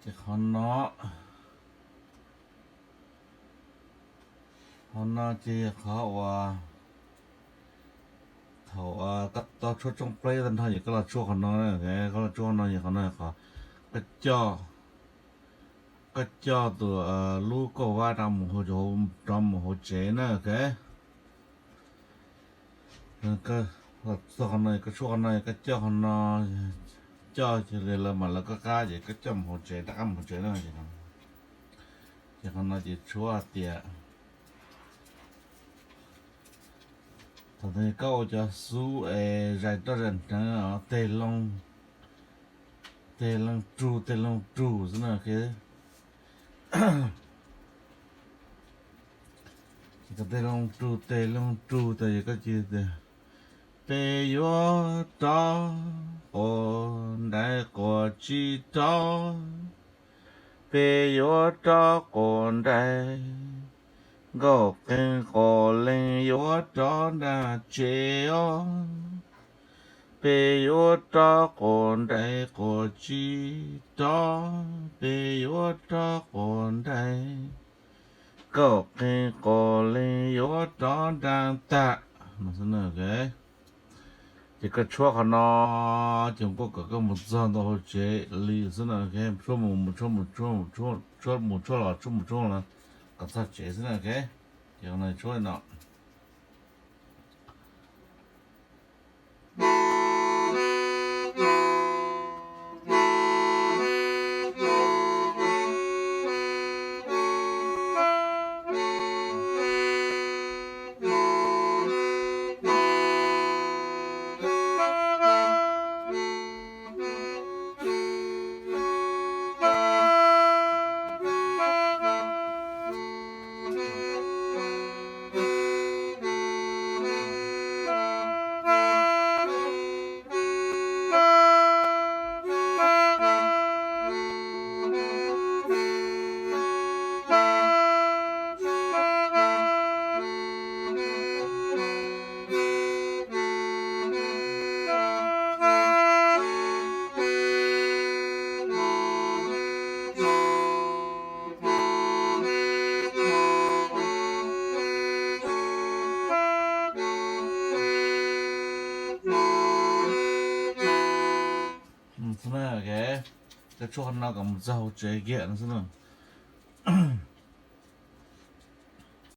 Ces qhov no, qhov no ces yog qhov uas thaum koj tau tshuab tsoob pleb tag nrho ces koj los tshuab qhov no, koj los tshuab qhov no, yog qhov no yog qhov koj coj, koj coj tus lub kauj vab rov mus hauv tsev na, ok. Txog qhov no koj tshuab qhov no, koj coj qhov no, coj cia li lawv mam lawv koj qab ces koj coj mus hauv tsev, rov qab mus hauv tsev na. Ces qhov no ces tshuab hais tias thaum koj ua cov xub es zais roj zais hneev, teg loo, teg loo rug, teg loo rug xwb na, ok. Ces koj teg loo rug, teg loo rug tas ces koj cia li tias, peb yuav rov quas nraim quas tsib rov, peb yuav rov quas nraim, nkauj qeej quas leej yuav rov nram tsev os. Peb yuav rov quas nraim quas tsib rov, peb yuav rov quas nraim, nkauj qeej quas leej yuav rov nram tag no xwb na, ok. Ces koj tshuab qhov no ces kuj kom koj mus txog ntua hauv tsev li xwb na, ok. Tshuab mus, mus tshuab, mus tshuab, mus tshuab, tshuab mus tshuab los, tshuab mus tshuab los, kom txog tsev xwb na, ok. Ces qhov no tshuab li no. Koj tshuab qhov no kom mus txog hauv tsev kiag no xwb na.